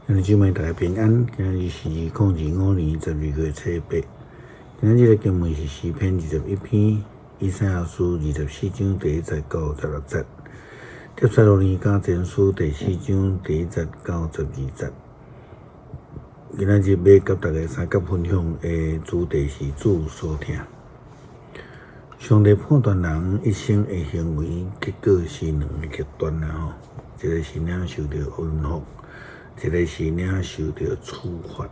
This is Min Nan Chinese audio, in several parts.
兄弟姊妹大家平安，今日是2025年12月初8。今日這個經文是詩篇21篇，以賽亞書24章第1節到16節，帖撒羅尼迦前書第四章第一節到12節。今仔日欲佮大家相佮分享的主題是主所疼。上帝判斷人一生的行為，結果是兩个極端啦吼，一个是領受著恩福，一个是領受著處罰。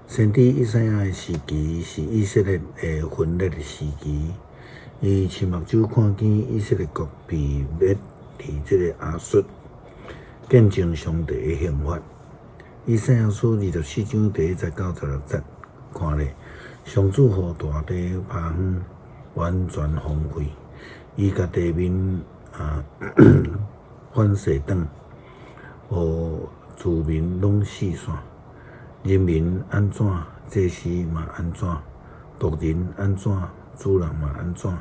先知以賽亞的時期是以色列的分裂的時期，伊親目睭看見以色列國被滅佇這个亞述，見證上帝的刑罰。以賽亞書24章第1節到16節，看咧，上主予大地拍昏，完全荒廢，伊共地面啊反勢轉，予子民攏四散。人民按怎，祭司嘛按怎；僕人按怎，主人嘛按怎；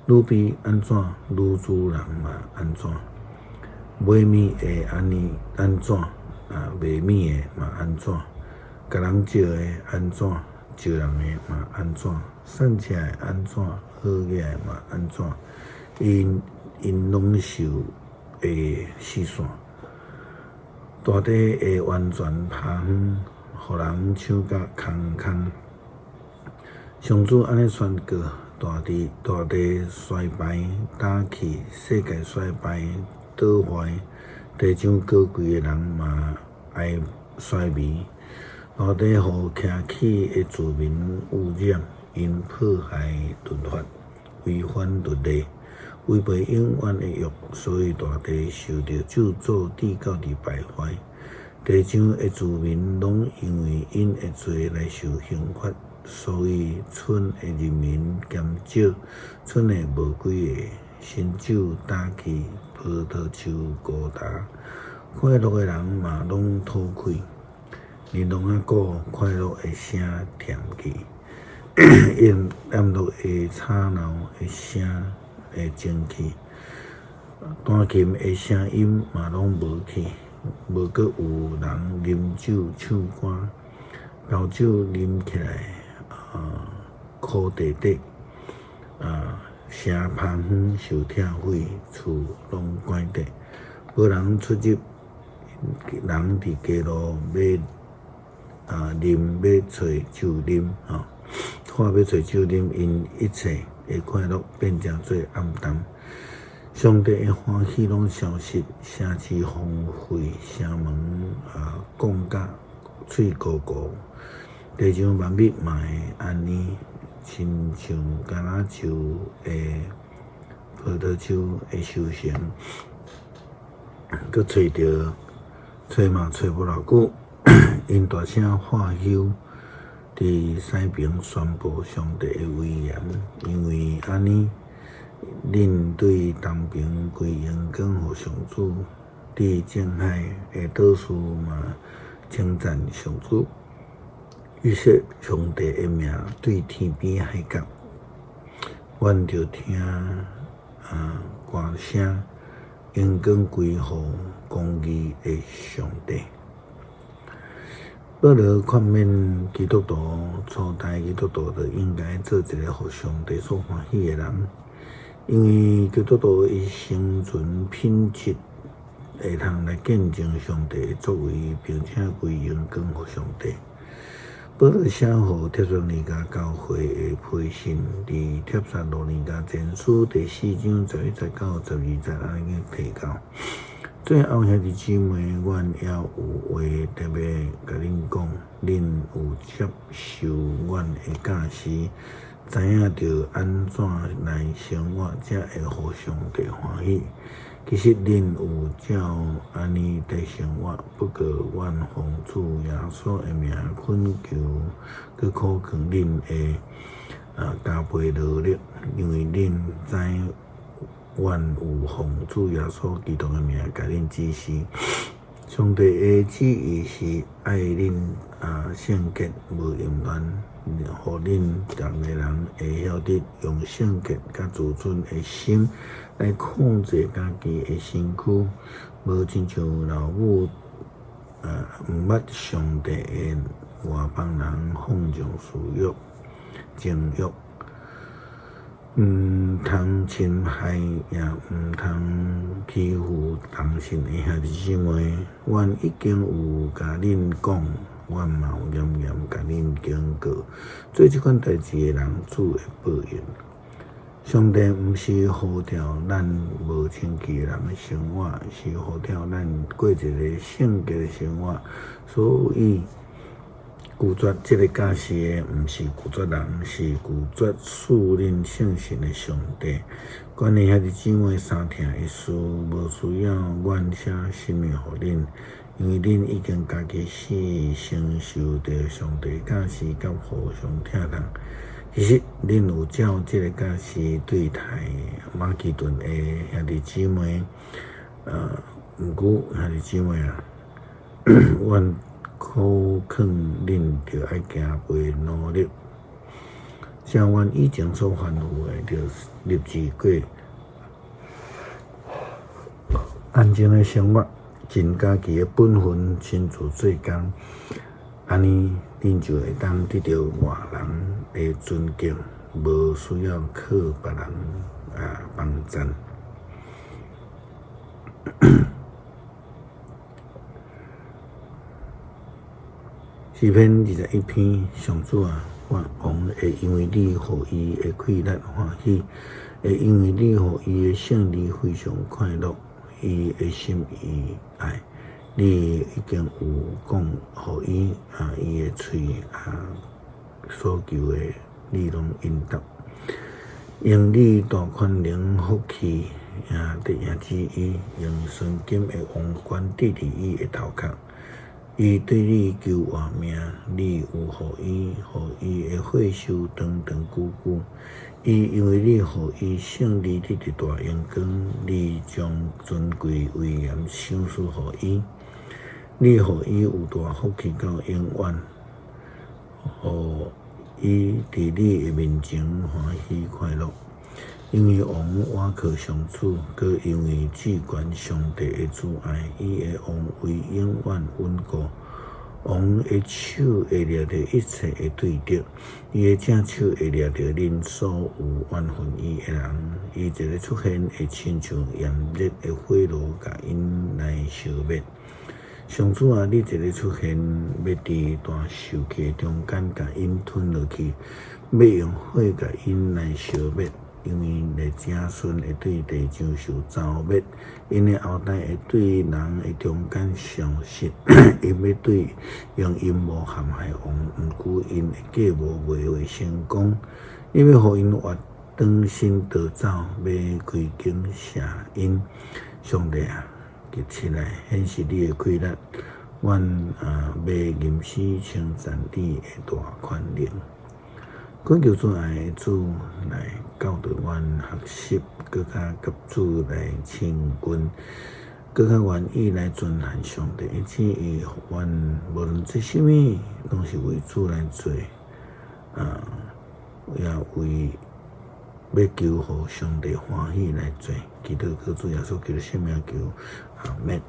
女婢按怎，女主人嘛按怎。買物的按呢按怎，啊賣物的嘛按怎；共人借的按怎，借人的嘛按怎；散赤的按怎，好額的嘛按怎。𪜶𪜶攏受會四散。大地會完全拍昏，予人搶甲空空。上主按呢宣告：大地大地衰敗，打去，世界衰敗倒壞，地上高貴的人嘛愛衰微。大地予徛起的子民污染，𪜶破壞律法，違反律例，違背永遠的約，所以大地受著咒詛，直到佇敗壞。地上的子民攏因為𪜶的罪來受刑罰，所以村的人民減少，賰的無幾个，新酒焦去，葡萄樹枯焦，快樂的人嘛攏吐氣。琳琅仔鼓快樂的聲停去，宴樂的吵鬧的聲會靜去，彈琴的聲音嘛攏無去，無閣有人啉酒唱歌，高酒啉起來啊，苦塊塊，啊，城拍昏受拆毀，厝攏關閉，無人出入，人佇街路欲啊啉欲揣酒啉，吼，喝欲揣酒啉，𪜶一切的快樂變成做暗淡。上帝的歡喜攏消失，城市荒廢，城門啊摃甲碎糊糊，地上萬物嘛會按呢，親像橄欖樹的葡萄樹的收成，閣揣著揣嘛揣無偌久，𪜶大聲喝休，佇西爿宣布上帝的威嚴，因為按呢，恁對東爿歸榮光予上主，佇正海的島嶼嘛稱讚上主，以說上帝的名對天邊海角，阮著聽啊歌聲，榮光歸予公義的上帝。保羅勸勉基督徒，初代基督徒就應該做一个予上帝所歡喜的人，因為基督徒的生存品質會通來見證上帝的作為，並且歸榮光予上帝。保羅寫予帖撒羅尼迦教會的批信，佇帖撒羅尼迦前書第四章11節到12節按呢提到。最後兄弟姊妹，阮猶有話特別共恁講，恁有接受阮的教示，知影著按怎來生活，才會予上帝歡喜。其實恁有照按呢佇生活，不過阮奉主耶穌的名懇求，閣苦勸恁會啊加倍努力，因為恁知阮有奉主耶穌基督的名共恁指示。上帝的旨意是愛恁啊聖潔無淫亂，予恁逐个人會曉得用聖潔佮自尊的心來控制家己的身軀，無親像老母毋捌上帝的外邦人放縱私欲、情欲，毋通侵害，也毋通欺負同信的兄弟姊妹。阮已經有共恁講，阮嘛有嚴嚴共恁警告，做這款代誌的人，主會報應。上帝毋是呼召咱無清氣的人的生活，是呼召咱過一个聖潔的生活。所以拒絕這个教示的，毋是拒絕人，是拒絕賜恁聖神的上帝。關於兄弟姊妹相疼的事，無需要阮寫啥物予恁，因為恁已經家己是承受著上帝教示佮互相疼痛。其實，恁有照這个教示對待馬其頓的兄弟姊妹，毋過兄弟姊妹啊，阮苦勸恁著愛加倍努力，像阮以前所吩咐的，著立志過安靜的生活，盡家己的本分，親自做工，按呢，恁就會當得著外人的尊敬，無需要靠別人幫贊。詩篇21篇，上主啊，我王會因為你予伊的氣力歡喜，會因為你予伊的勝利非常快樂，伊的心意愛。你已經有講予伊啊，伊的喙啊所求的，你攏應答。用你大權能福氣啊，得贏之伊，用純金的王冠戴佇伊的頭殼。伊對你求活命，你有予伊，予伊的歲壽長長久久。伊因為你予伊勝利得著大榮光，你將尊貴威嚴賞賜予伊。你予伊有大福氣到永遠，予伊佇你的面前歡喜快樂。因為王倚靠上主，閣因為至懸上帝的慈愛，伊的王位永遠穩固。王的手會掠著一切的對敵，伊的正手會掠著恁所有怨恨伊的人。伊一个出現，會親像炎熱的火爐，共𪜶來燒滅。上主啊，你一个出現，欲佇大受氣的中間，共𪜶吞落去，欲用火共𪜶來燒滅。因為𪜶的子孫會對地上受糟滅，𪜶的後代會對人的中間消失。𪜶欲對用陰謀陷害王，毋過𪜶的計謀袂會成功。你欲予𪜶活轉身逃走，欲開弓射𪜶。上帝啊，起來顯示你的氣力，阮啊欲吟詩稱讚你的大權能。懇求慈愛的主來教導阮學習，閣較佮主來親近，閣較願意來遵行上帝的旨意，予阮無論做啥物，攏是為主來做，啊，也為欲求予上帝歡喜來做。祈禱靠主耶穌基督聖名求，阿們。